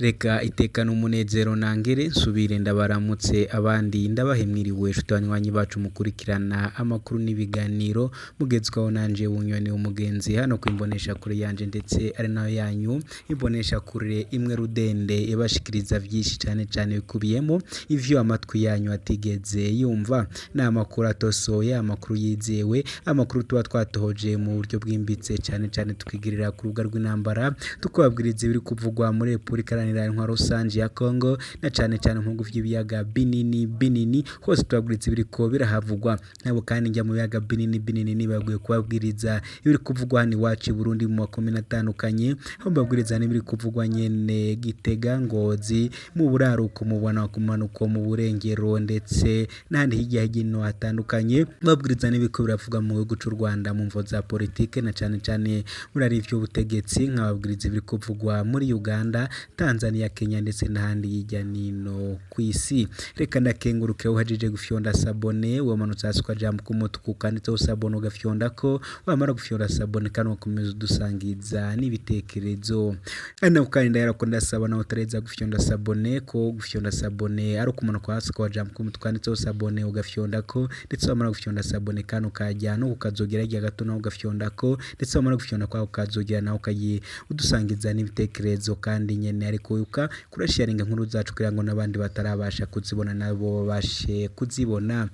Reka iteka n'umunezero nangere nsubire ndabaramutse abandi ndabahe mwiriwe nshuti banywanyi bacu mukurikirana amakuru n'ibiganiro mugezwaho nanje Bunyoni umugenzi hano kwimbonesha kure yanje ndetse ari nayo yanyu imbonesha kure imwe rudende ibashikiriza vyinshi cane cane bikubiyemo ivyo amatwi yanyu atigeze yumva. Ni amakuru atosoye, amakuru yizewe, amakuru tuba twatohoje mu buryo bwimbitse cane cane tukigirira ku rubuga rw'intambara tukababwiriza ibiri kuvugwa muri Repubulika Iharanira Intwaro Rusangi ya Congo na cane cane mu bihugu vy'ibiyaga binini binini hose tubabwiriza ibiriko birahavugwa. Nabo kandi njya mu biyaga binini binini nibagiwe kubabwiriza ibiri kuvugwa hano iwacu i Burundi mu makomine atandukanye, aho mbabwiriza n'ibiri kuvugwa nyene Gitega, Ngozi, mu buraruko, mu bumanuko, mu burengero ndetse n'ahandi hirya hino hatandukanye, mbabwiriza n'ibiriko biravugwa mu gihugu c'u Rwanda mu mvo za politike na cane cane muri ari ivy'ubutegetsi, nkababwiriza ibiri kuvugwa muri Uganda, Tanzania, Kenya ndetse n'ahandi hirya nino kw'isi. Reka ndakenguruke uhejeje gufyonda sabone, wamanutse hasi ukajambo k'umutuku kanditseho sabone ugafyondako, wamara gufyonda sabone kandi ugakomeza udusangiza n'ibitekerezo. Ari nako kandi ndaherako ndasaba nawe utaraheza gufyonda sabone ko gufyonda sabone ari ukumanuka hasi ukajambo k'umutuku kanditseho sabone ugafyondako, ndetse wamara gufyonda sabone kandi ukajya no kukazogera hirya gato naho ugafyondako, ndetse wamara gufyonda kwako kazogera naho ukagiye udusangiza n'ibitekerezo kandi nyene ariko wibuka kurasharinga inkuru zacu kugira ngo n'abandi batarabasha kuzibona nabo babashe kuzibona.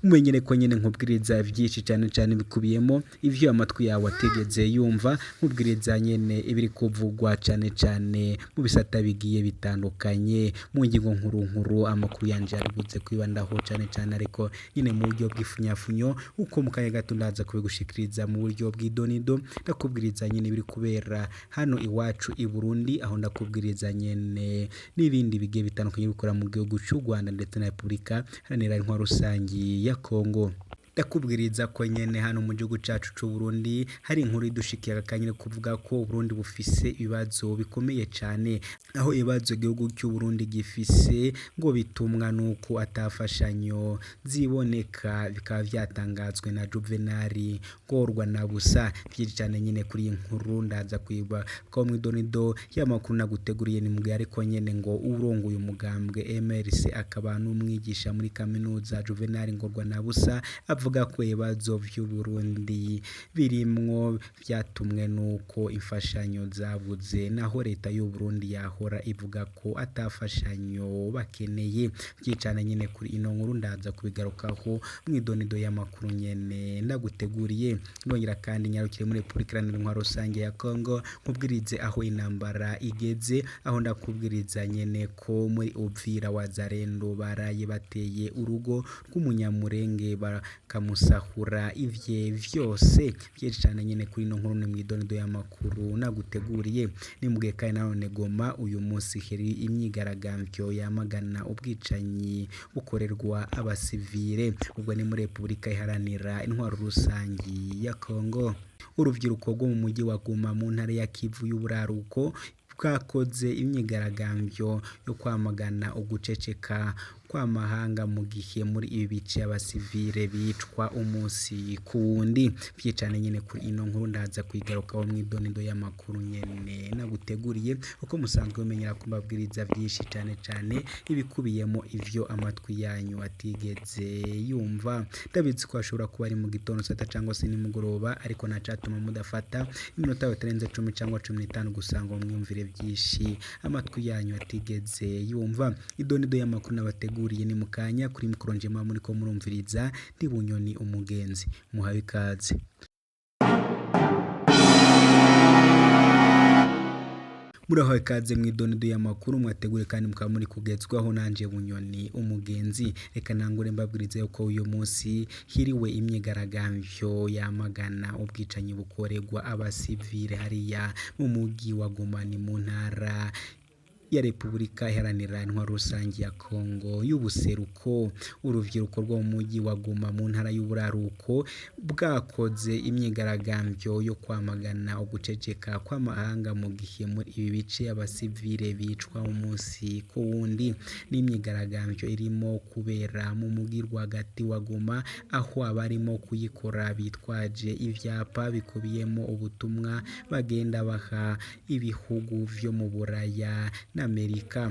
Umenyere ko nyene nkubwiriza vyinshi cane cane bikubiyemo ivyo amatwi yawe atigeze yumva, nkubwiriza nyene ibiri kuvugwa cane cane mu bisata bigiye bitandukanye, mu ngingo nkuru nkuru amakuru yanje yarabuze kwibandaho cane cane ariko nyene mu buryo bw'ifunyafunyo, uko mu kanya gato ndaza kubigushikiriza mu buryo bw'idonido, ndakubwiriza nyene ibiri kubera hano iwacu i Burundi, aho ndakubwiriza nyene n'ibindi bigiye bitandukanye bikora mu gihugu c'u Rwanda ndetse na Repubulika Iharanira Intwaro Rusangi ya Congo. Ndakubwiriza ko nyene hano mu gihugu cacu c'u Burundi hari inkuru idushikiye akanya kuvuga ko Uburundi bufise ibibazo bikomeye cane, aho ibibazo igihugu c'u Burundi gifise ngo bitumwa nuko atafashanyo ziboneka, bikaba vyatangazwe na Juvenal Ngorwanabusa. Vyinshi cane nyene kuri iyi nkuru ndaza kwiba ko mw'idonido y'amakuru naguteguriye ni mugihe ariko nyene ngo uwurongoye umugambwe MRC akaba n'umwigisha muri kaminuza Juvenal Ngorwanabusa avuga ko ibibazo vy'Uburundi birimwo vyatumwe nuko imfashanyo zabuze, naho leta y'Uburundi yahora ivuga ko atafashanyo bakeneye. Vyinshi cane nyene kuri ino nkuru ndaza kubigarukaho mw'idonido y'amakuru nyene ndaguteguriye. Ndongera kandi nyarukire muri Repubulika Iharanira Intwaro Rusangi ya Congo nkubwirize aho intambara igeze, aho ndakubwiriza nyene ko muri Uvira Wazalendo baraye bateye urugo rw'umunyamurenge bakamusahura ivye vyose. Vyinshi cane nyene kuri ino nkuru ni mw'idonido y'amakuru naguteguriye. Ni mugihe kandi nanone Goma uyu munsi hari imyigaragambyo yamagana ubwicanyi bukorerwa abasivile, ubwo ni muri Repubulika Iharanira Intwaro Rusangi ya Congo. Uruvyiruko rwo mu mujyi wa Goma mu ntara ya Kivu y'uburaruko bwakoze imyigaragambyo yo kwamagana uguceceka kw'amahanga mu gihe muri ibi bice abasivile bicwa umunsi ku wundi. Vyinshi cane nyene kuri ino nkuru ndaza kuyigarukaho mw'idonido y'amakuru nyene naguteguriye, uko musanzwe mumenyera ko mbabwiriza vyinshi cane cane ibikubiyemo ivyo amatwi yanyu atigeze yumva. Ndabizi ko hashobora kuba ari mu gitondo saa sita cangwa se nimugoroba, ariko ntacatuma mudafata iminota bitarenze 10 cangwa 15 gusa ngo mwiyumvire vyinshi amatwi yanyu atigeze yumva. Idonido y'amakuru nabateguriye ni mukanya kuri mikoro njema muriko murumviriza ndi Bunyoni umugenzi muhawe ikaze. Murahawe ikaze mw'idonido y'amakuru mwategure kandi mukaba muri kugezwaho nanje Bunyoni umugenzi. Reka nangure mbabwirize yuko uyu munsi hiriwe imyigaragambyo yamagana ubwicanyi bukorerwa abasivile hariya mu mugi wa Goma ni mu ntara ya Repubulika Iharanira Intwaro Rusangi ya Congo y'ubuseruko. Uruvyiruko rwo mu mujyi wa Goma mu ntara y'uburaruko bwakoze imyigaragambyo yo kwamagana uguceceka kw'amahanga mu gihe muri ibi bice abasivile bicwa umunsi ku wundi. N'imyigaragambyo irimo kubera mu mujyi rwagati wa Goma, aho abarimo kuyikora bitwaje ivyapa bikubiyemo ubutumwa bagenda baha ibihugu vyo mu Buraya n'Amerika.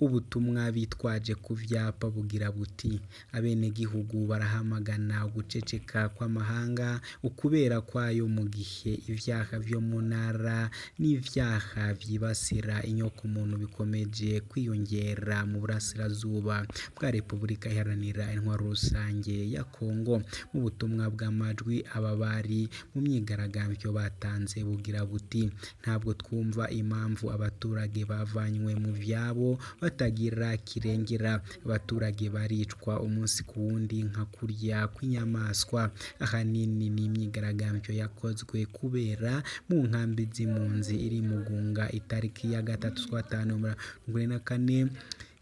Ubutumwa bitwaje ku vyapa bugira buti: abenegihugu barahamagana uguceceka kw'amahanga, ukubera kwayo mu gihe ivyaha vyo mu ntara n'ivyaha vyibasira inyokomuntu bikomeje kwiyongera mu burasirazuba bwa Repubulika Iharanira Intwaro Rusange ya Kongo. Mu butumwa bw'amajwi aba bari mu myigaragambyo batanze bugira buti: ntabwo twumva impamvu abaturage bavanywe mu vyabo batagira kirengera, abaturage baricwa umunsi ku wundi nka kurya kw'inyamaswa. Ahanini ni imyigaragambyo yakozwe kubera mu nkambi z'impunzi iri Mugunga itariki ya 3 z'ukwa 5 2024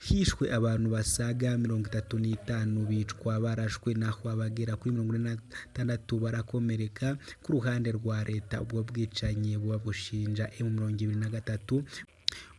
hishwe abantu basaga 35 bicwa barashwe, naho abagera kuri 46 barakomereka. Ku ruhande rwa leta ubwo bwicanyi buba bushinja M23,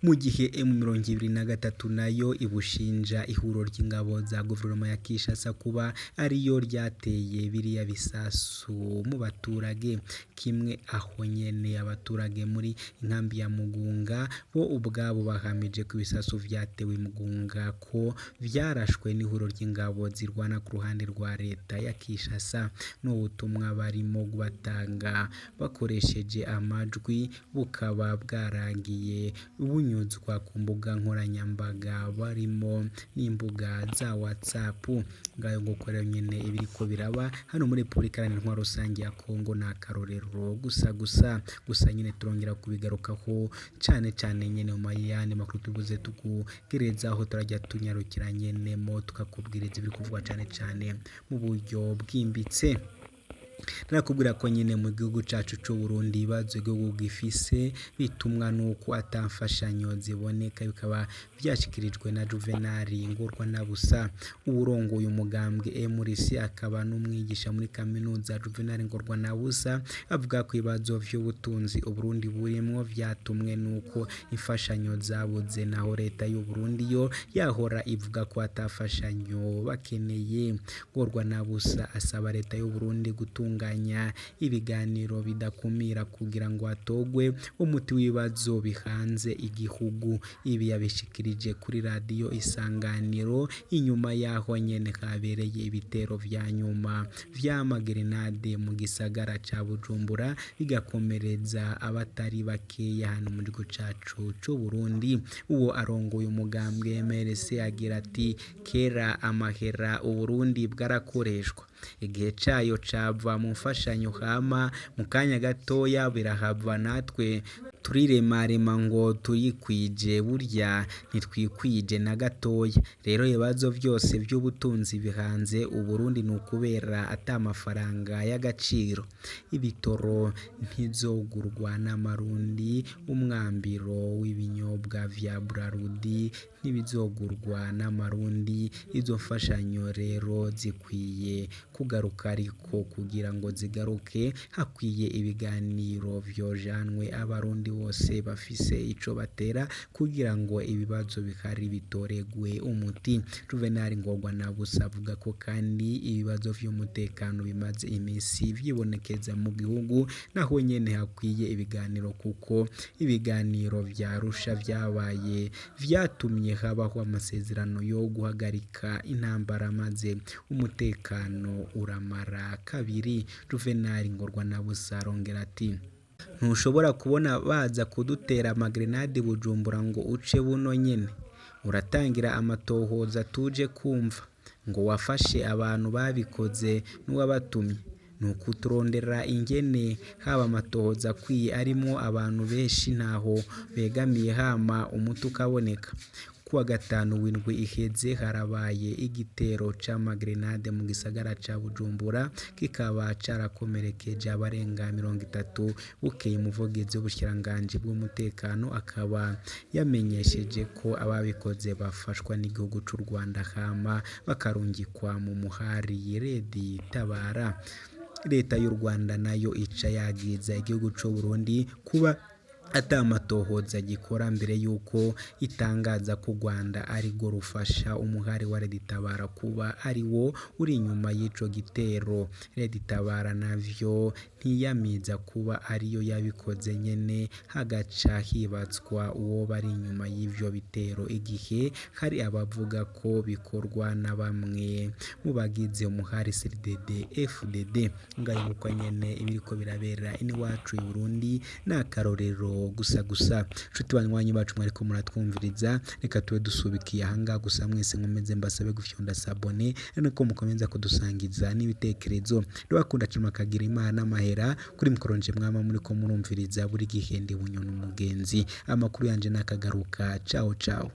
mu gihe M23 nayo ibushinja ihuriro ry'ingabo za guverinoma ya Kinshasa kuba ariyo ryateye biriya bisasu mu baturage. Kimwe aho nyene abaturage muri inkambi ya Mugunga bo ubwabo bahamije ko ibisasu vyatewe Mugunga ko vyarashwe n'ihuriro ry'ingabo zirwana ku ruhande rwa leta ya Kinshasa. N'ubutumwa barimo batanga bakoresheje amajwi bukaba bwarangiye bunyuzwa ku mbuga nkoranyambaga barimo n'imbuga za WhatsApp. Ngayo nguko rero nyene ibiriko biraba hano muri Repubulika Iharanira Intwaro Rusange ya Kongo ni akarorero gusa gusa gusa nyene turongera kubigarukaho cane cane nyene mu mayandi makuru tubuze tukugerezaho, turajya tunyarukira nyene mo tukakubwiriza ibiri kuvugwa cane cane mu buryo bwimbitse. Narakubwira ko nyene mu gihugu cacu c'u Burundi ibibazo igihugu gifise bitumwa nuko ata mfashanyo ziboneka, bikaba vyashikirijwe na Juvenal Ngorwanabusa, uwurongoye umugambwe MRC akaba n'umwigisha muri kaminuza. Juvenal Ngorwanabusa avuga ko ibibazo vy'ubutunzi Uburundi burimwo vyatumwe nuko imfashanyo zabuze, naho leta y'u Burundi yo yahora ivuga ko ata mfashanyo bakeneye. Ngorwanabusa asaba leta y'u Burundi gutunganya ibiganiro bidakumira kugira ngo hatogwe umuti w'ibibazo bihanze igihugu. Ibi yabishikirije kuri radiyo Isanganiro inyuma yaho nyene habereye ibitero vya nyuma vy'amagerenade mu gisagara ca Bujumbura, bigakomereza abatari bakeya hano mu gihugu cacu c'u Burundi. Uwo arongoye umugambwe MRC agira ati: kera amahera Uburundi bwarakoreshwa, igihe cayo cava mu mfashanyo hama mu kanya gatoya birahava, natwe turiremarema ngo tuyikwije, burya ntitwikwije na gatoya. Rero ibibazo vyose vy'ubutunzi bihanze Uburundi ni ukubera ata mafaranga y'agaciro. Ibitoro ntizogurwa n'amarundi, umwambiro w'ibinyobwa vya Brarudi ntibizogurwa n'amarundi. Izo mfashanyo rero zikwiye kugaruka, ariko kugira ngo zigaruke hakwiye ibiganiro vyojanwe abarundi bose bafise ico batera kugira ngo ibibazo bihari bitoregwe umuti. Juvenal Ngorwanabusa avuga ko kandi ibibazo vy'umutekano bimaze imisi vyibonekeza mu gihugu, naho nyene hakwiye ibiganiro kuko ibiganiro vya Arusha vyabaye vyatumye habaho amasezerano yo guhagarika intambara maze umutekano uramara kabiri. Juvenal Ngorwanabusa arongera ati: ntushobora kubona baza kudutera amagerenade Bujumbura ngo uce buno nyene, uratangira amatohoza tuje kumva ngo wafashe abantu babikoze n'uwabatumye. Ni ukuturondera ingene haba amatohoza akwiye arimwo abantu benshi ntaho begamiye hama umuti ukaboneka. Kuwa gatanu w'indwi iheze harabaye igitero c'amagerenade mu gisagara ca Bujumbura kikaba carakomerekeje abarenga 30. Bukeye umuvugizi w'ubushikiranganji bw'umutekano akaba yamenyesheje ko ababikoze bafashwa n'igihugu c'u Rwanda hama bakarungikwa mu muhari Redi Tabara. Leta y'u Rwanda nayo ica yagiza igihugu c'u Burundi kuba Ata matohoza gikora mbere yuko itangaza ko u Rwanda arirwo rufasha umuhari wa Red Tabara kuba ari wo uri inyuma y'ico gitero. Red Tabara navyo ntiyamiza kuba ariyo yabikoze nyene, hagaca hibatswa uwoba ari inyuma y'ivyo bitero, igihe hari abavuga ko bikorwa na bamwe mu bagize umuhari CNDD-FDD. Ngayo nguko nyene ibiriko birabera iwacu i Burundi n'akarorero gusa gusa. Nshuti banywanyi bacu mwariko muratwumviriza, reka tube dusubikiye ahangaha, gusa mwese nkomeze mbasabe gufyonda s'abonner, niko mukomeza kudusangiza n'ibitekerezo. Ndabakunda cyane, makagira Imana n'amahera. Kuri mikoro nje mwama muriko murumviriza buri gihe ndi Bunyoni Umugenzi. Amakuru yanje nakagaruka. Ciao ciao.